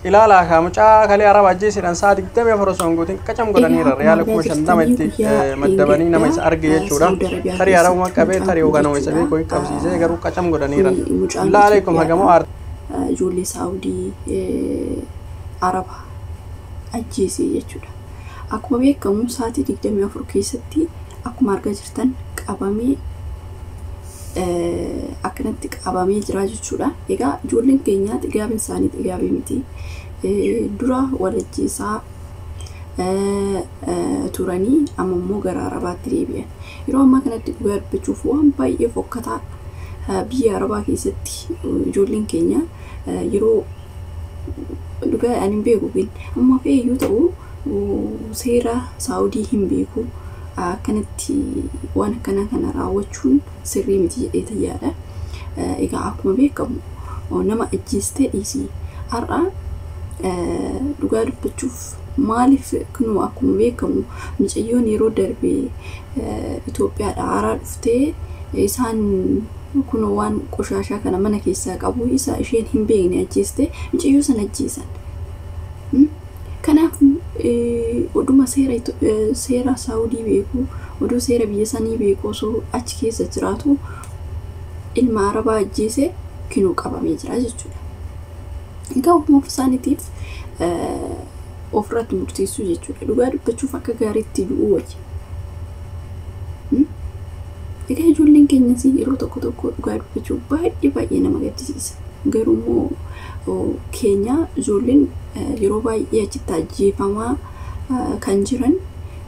Ilaalaa kaa mucaa kalee araba ajjeesedhaan sa'a 24 osoo hin guutin qacam Egaa godhaniira akkuma riyaala argaa 50,000 jirtanii itti guyyaa maddabanii nama dheengaddaa isa arge jechuudha. Saawud Arabiyaa Tarii arabuma keessatti qabee mucaan tarii kun yookaan nama isa jechuudha beeku qabsiisee garuu qacam godhaniira. Kuni mucaan Billaa aleekum hagamoo Itoophiyaadha. aarta. Ijoollee Saawudii Araba ajjeese jechuudha. Akkuma beekamu sa'aatii 24 keessatti akkuma argaa jirtan qabamee akkanatti qabamee jira jechuudha. Egaa ijoolleen keenya xigaabin isaanii xigaabii miti. Dura wal ajjeesaa turanii amma immoo gara Arabaatti deebi'an. Yeroo ammaa kanatti dhugaa dubbachuuf waan baay'ee fokkataa biyya Arabaa keessatti ijoolleen keenya yeroo dhugaa ani hin beeku gin amma fe'eyyuu ta'u seera Saawudii hin beeku akkanatti waan akkanaa kana raawwachuun sirrii miti jedhee tayyaadha. Egaa akkuma beekamu nama ajjeestee dhiisii har'a dhugaa dubbachuuf maaliif kunuu akkuma beekamu mucayyoon yeroo darbe Itoophiyaadha haaraa dhuftee isaan kunoo waan qoshaashaa kana mana keessaa qabu isa isheen hin beekne ajjeeste mucayyoo sana ajjeesan. Kanaaf oduma seera Saawudii beeku oduu seera biyya sanii beeku osoo achi keessa jiraatu ilma Arabaa ajjeese kinuu qabamee jira jechuudha. Egaa ofuma isaaniitiif ofirratti murteessuu jechuudha. Dhugaa dubbachuuf akka gaariitti du'uu wayya. Egaa ijoolleen keenyas yeroo tokko tokko dhugaa dubbachuuf baay'ee baay'ee nama gaddisiisa. Garuu immoo keenya ijoolleen yeroo baay'ee achitti ajjeefamaa kan jiran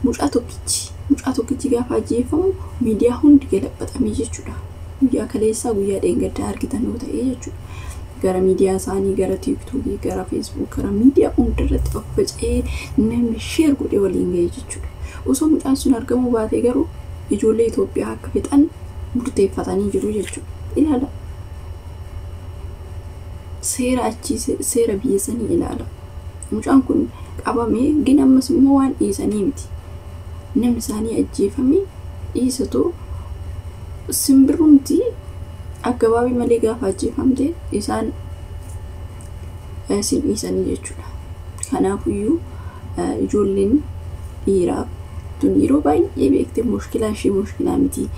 mucaa tokkichi gaafa ajjeefamu miidiyaa hundi galabaxamee jechuudha. Guyyaa kaleessaa guyyaa dheengaddaa argitan yoo ta'e jechuudha. Gara miidiyaa isaanii gara TikTokii gara Facebook gara miidiyaa hundarratti faffaca'ee namni share godhee waliin ga'e jechuudha. Osoo mucaan sun argamuu baate garuu ijoollee Itoophiyaa akka fixan murteeffatanii jiru jechuudha. Ilaala. Seera achii seera biyya sanii ilaala. Mucaan kun qabamee gin ammas immoo waan dhiisanii miti. Namni isaanii ajjeefame dhiisatu simbirrumti aggabaabii malee gaafa ajjeefamte isaan sin dhiisanii jechuudha. Kanaafuyyuu ijoolleen dhiiraa tun yeroo baay'ee beekte mushkilaa ishee mushkilaa miti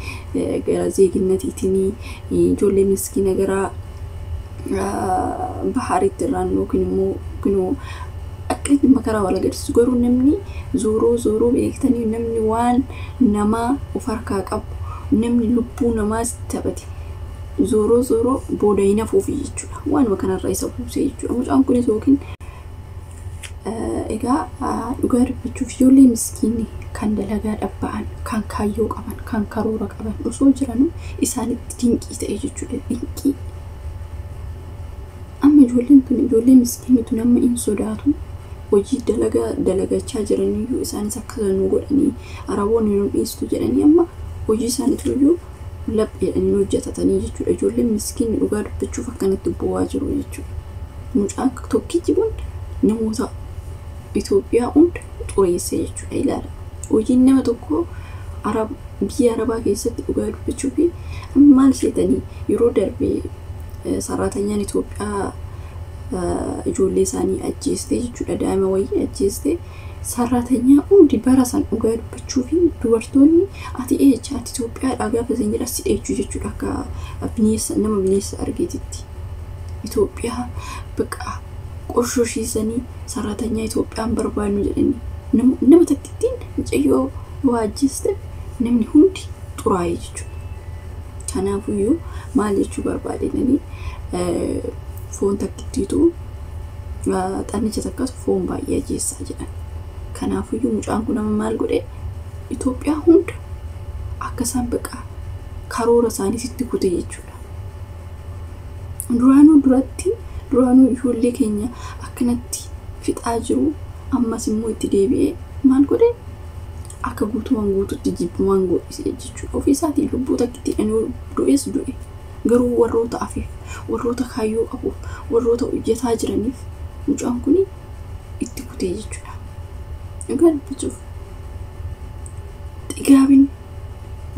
gara zeeginnatiitiin ijoollee miskiina gara bahariitti irraan yookiin immoo kunoo akkasitti makaraa wal agarsiisu garuu namni zooroo zooroo beektanii namni waan namaa of harkaa qabu namni lubbuu namaas taphate zooroo zooroo booda hin hafuufi jechuudha. Waanuma kanarraa isa buusee jechuudha. Mucaan kunis yookiin egaa dhugaa dubbachuuf ijoollee miskiinni kan dalagaa dhabba'an, kan kaayyoo qaban, kan karoora qaban osoo jiranuu isaanitti dinqii ta'e jechuudha. Dinqii. Amma ijoolleen tun ijoollee miskiinni tun amma hin sodaatu. Hojii dalagaa dalagachaa jiraniyyuu isaanis akka nu godhanii araboonni nu dhiistu jedhanii amma hojii isaaniitu iyyuu lapheedhaan hojjetatanii jechuudha. Ijoolleen miskiinni dhugaa dubbachuuf akkanatti bu'aa jiru jechuudha. Mucaan tokkichi kun namoota Itoophiyaa hunda xureesse jechuudha ilaala. Hojiin nama tokko biyya Arabaa keessatti dhugaa dubbachuu fi maal seetanii yeroo darbe sarraatanyaan Itoophiyaa ijoollee isaanii ajjeeste jechuudha. Daa'ima wayii ajjeeste sarraatanyaa hundi bara san dhugaa dubbachuu fi dubartoonni ati eecha ati Itoophiyaadhaa gaafa isin jedha si dheechuu jechuudha akka bineensa nama bineensa argeetitti. Itoophiyaa bakka qorshoshiisanii sarraatanyaa Itoophiyaan barbaadnu jedhanii nama takkittiin mucayyoo waa ajjeeste namni hundi xuraa'ee jechuudha. Kanaafuyyuu maal jechuu barbaadeenanii foon takkittiitu xannicha takkatu foon baay'ee ajjeessaa jedhan. Kanaafuyyuu mucaan kun amma maal godhe Itoophiyaa hunda akka isaan baqa karoora isaaniitti kute jechuudha. Duraanuu duratti duraanuu ijoollee keenya akkanatti fixaa jiru ammas immoo itti deebi'ee maal godhe akka guutumaan guututti jibbumaan godhise jechuudha. Ofii isaatii lubbuu takkittiidhaan yoo du'es du'e garuu warroota afiif warroota kaayyoo qabuuf warroota hojjetaa jiraniif mucaan kun itti kutee jechuudha. Dhugaa dubbachuuf xigaabin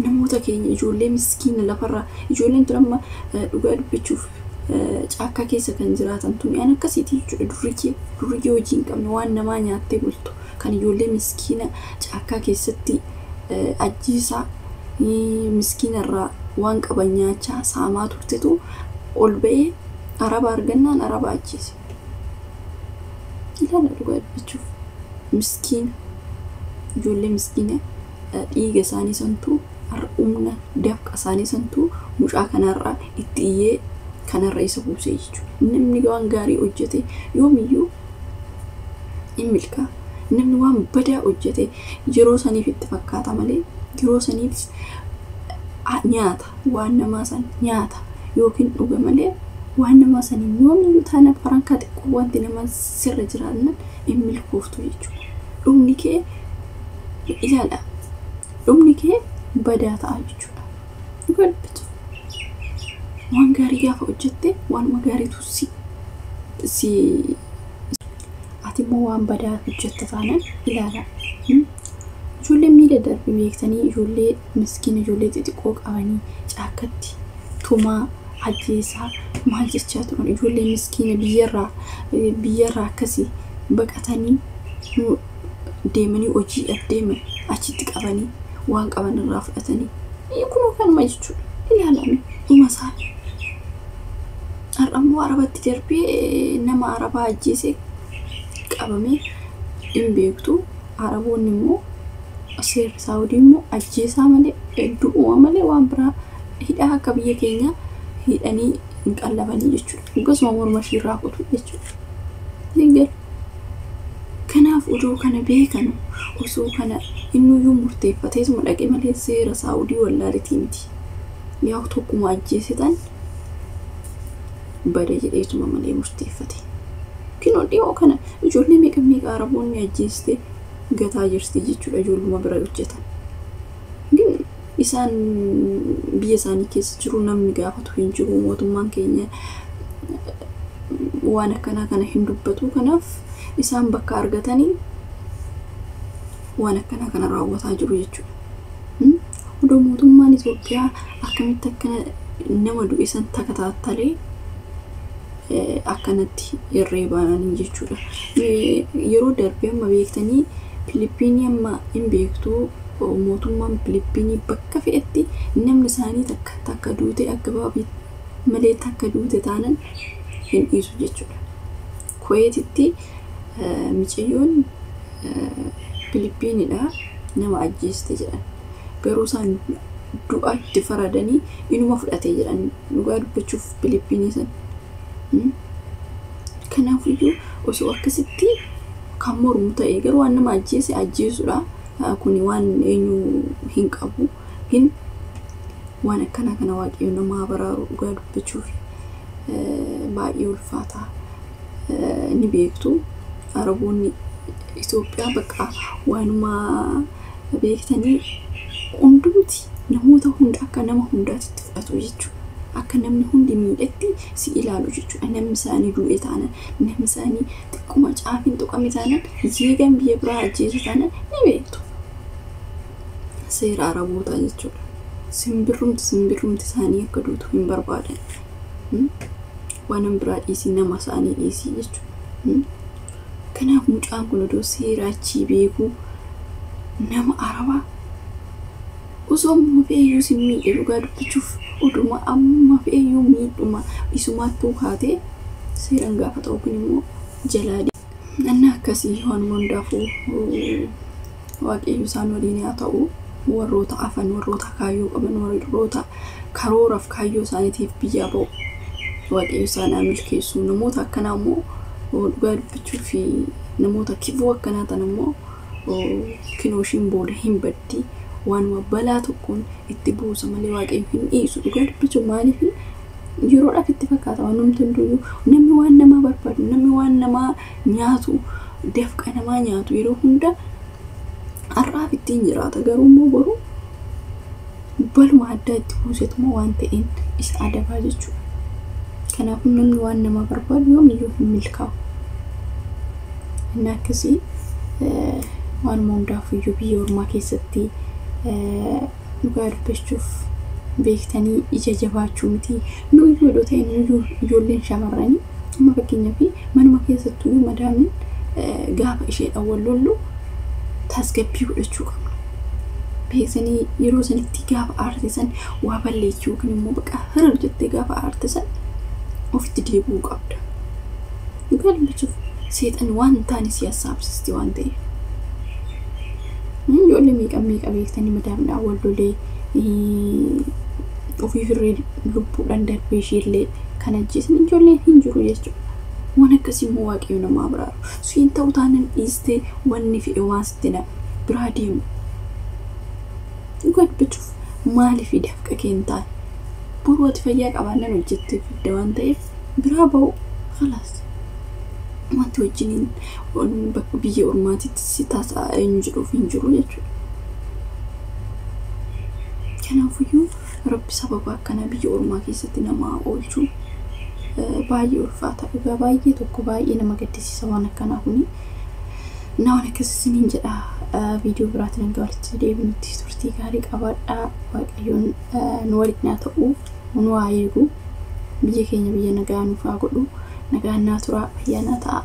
namoota keenya ijoollee miskiina lafarraa ijoolleen tun amma dhugaa dubbachuuf Caakkaa keessa kan jiraatan tuni an akkasiiti jechuudha. Durriyyee hojii hin qabne waan namaa nyaattee bultu kan ijoollee miskiina caakkaa keessatti ajjiisaa miskiina irraa waan qaban nyaachaa saamaa turtetu ol ba'ee araba argannaan araba ajjeese. Ilaala dhugaa dubbachuuf miskiina ijoollee miskiina dhiiga isaanii santuu humna dafqa isaanii santuu mucaa kanarraa itti iyyee kanarra isa buusee jechuudha. Namni waan gaarii hojjete yoomiyyuu hin milkaa'a. Namni waan badaa hojjete yeroo saniif itti fakkaata malee yeroo saniif nyaata waan namaa san nyaata yookiin dhuga malee waan namaa saniin yoomiyyuu taana farankaa xiqqoo wanti nama sirra jiraannan hin milkooftu jechuudha. Dhumni kee ilaala. Dhumni kee badaa ta'a jechuudha. Dhugaa dubbatu. Waan gaarii gaafa hojjette waanuma gaariitu si ati immoo waan badaa hojjetta taanaan ilaala. Ijoollee miila darbe beektanii ijoollee miskiina ijoollee xixiqqoo qabanii caakkatti tumaa ajjeesaa maal jechaa turan ijoollee miskiina biyyarraa akkasii baqatanii deemanii hojii deeman achitti qabanii waan qaban irraa fudhatanii kunoo kanuma jechuudha. Ilaalame dhuma isaa. Har'a immoo arabatti darbee nama arabaa ajjeesee qabamee hin beektu. Araboonni immoo seerri Saawudii immoo ajjeesaa malee du'uma malee waan biraa hidhaa akka biyya keenyaa hidhanii hin qallabanii jechuudha. Akkasuma morma ishiirraa kutu jechuudha. Kanaaf odoo kana beekanu osoo kana innuyyuu murteeffateetuma dhaqe malee seera Saawudii wallaalitii miti. Yaa tokkuma ajjeesitan bada jedheetuma malee murteeffate. Kinoo dhiyoo kana ijoollee meeqa meeqa araboonni ajjeeste gataa jirti jechuudha ijoolluma bira hojjetan. Gin isaan biyya isaanii keessa jiru namni gaafatu hin jiru mootummaan keenya waan akkanaa kana hin dubbatu. Kanaaf isaan bakka argatanii waan akkanaa kana raawwataa jiru jechuudha. Odoo mootummaan Itoophiyaa akkamitti akkana nama du'e san takataattalee akkanatti irree baananii jechuudha. Yeroo darbe amma beektanii Filiippiinii amma hin beektu mootummaan Filiippiinii bakka fe'etti namni isaanii takka takka duute akka baabii malee takka duute taanan hin dhiisu jechuudha. Kuweetitti micayyoon Filiippiinidha nama ajjeeste jedhan. Garuu isaan du'a itti faradanii inuma fudhatee jedhan dhugaa dubbachuuf Filiippiinii san. Kanaafiyyuu osoo akkasitti kan mormu ta'e garuu waan nama ajjeese ajjeesudha. Kuni waan eenyu hin qabu. Hin waan akkanaa kana waaqayyo nama baraaru dhugaa dubbachuuf baay'ee ulfaata. Ni beektu Araboonni Itoophiyaa bakka waanuma beektanii hundumti namoota hunda akka nama hundaatti fudhatu jechuudha. Akka namni hundi miidhetti si ilaalu jechuudha. Namni isaanii du'e taanaan, namni isaanii xiqquma caafiin tuqame taanaan, jeeqan biyya biraa ajjeesu taanaan ni beektu. Seera Arabootaa jechuudha. Simbirrumti isaanii akka duutu hin barbaadan. Waan biraa dhiisii nama isaanii dhiisii jechuudha. Kanaaf mucaan kun odoo seera achii beeku nama Arabaa osoo amma fe'eeyyuu si miidhe dhugaa dubbachuuf oduma amma fe'eeyyuu miidhuma isumaattuu kaatee seeraan gaafa ta'u kun immoo jalaa deema. Akkasii waan hundaafuu waaqayyo isaan waliin haa ta'u warroota hafan warroota kaayyoo qaban warroota karooraaf kaayyoo isaaniitiif biyyaa ba'u waaqayyo isaan haa milkeessu. Namoota akkanaa immoo dhugaa dubbachuu fi namoota kifuu akkanaa tan immoo kinooshiin booda hin baddi. Waanuma balaa tokkoon itti buusa malee waaqayyo hin dhiisu. Dhugaa dubbachuu maaliif yeroodhaaf itti fakkaata waan namni hunduyyuu namni waan namaa barbaadu namni waan namaa nyaatu dafqa namaa nyaatu yeroo hunda har'aaf ittiin jiraata. Garuu immoo boru baluma addaa itti buusetuma waan ta'een isa adabaa jechuudha. Kanaafuu namni waan namaa barbaadu yoomiyyuu hin milkaa'u. Inni akkasii waanuma hundaafuyyuu biyya ormaa keessatti dhugaa dubbachuuf Beektanii ija jabaachuu miti. Nuyyuu odoo ta'e nuyyuu ijoolleen shamarranii amma fakkeenyaaf manuma keessattuu madaamiin gaafa isheedhaan wal lollu tasgabbii godhachuu qabna. Beeksanii yeroo sanitti gaafa aartisan waa balleessuu yookiin immoo bakka hirar jettee gaafa aartisan ofitti deebi'uu qabda. Dhugaa dubbachuuf seexan waan hin taane si hassaabsisti waan ta'eef. Ijoollee meeqa meeqa beektanii madaamidhaan wal lolee ofiifirree lubbuudhaan darbee isheellee kan ajjeesan ijoolleen hin jiru jechuudha. Waan akkasii immoo waaqayyo namaa biraaru. Siin ta'u taanaan dhiistee wanni fe'e waan sitti na biraa deemu. Dhugaa dubbachuuf maaliif dafqa kee hin taane? Boruu ati fayyaa qabaannaan hojjettee fidda waan ta'eef biraa ba'u khalaas. Wanti wajjiniin bakka biyya ormaatitti si taasisaa eenyu jedhuuf hin jiru jechuudha. Kanaafiyyuu Rabbi sababa akkanaa biyya ormaa keessatti nama oolchu baay'ee ulfaata. Dhugaa baay'ee tokko baay'ee nama gaddisiisa waan akkanaa kuni. Na waan akkas isiniin jedha. Viidiyoo biraatiin hanga walitti deebinutti turtii gaarii qabaadhaa. Waaqayyoon nu waliin haa ta'u, nu haa eegu. Biyya keenya biyya nagaa nuuf haa godhu. Nagaan naa turaa, fayyaa naa ta'a.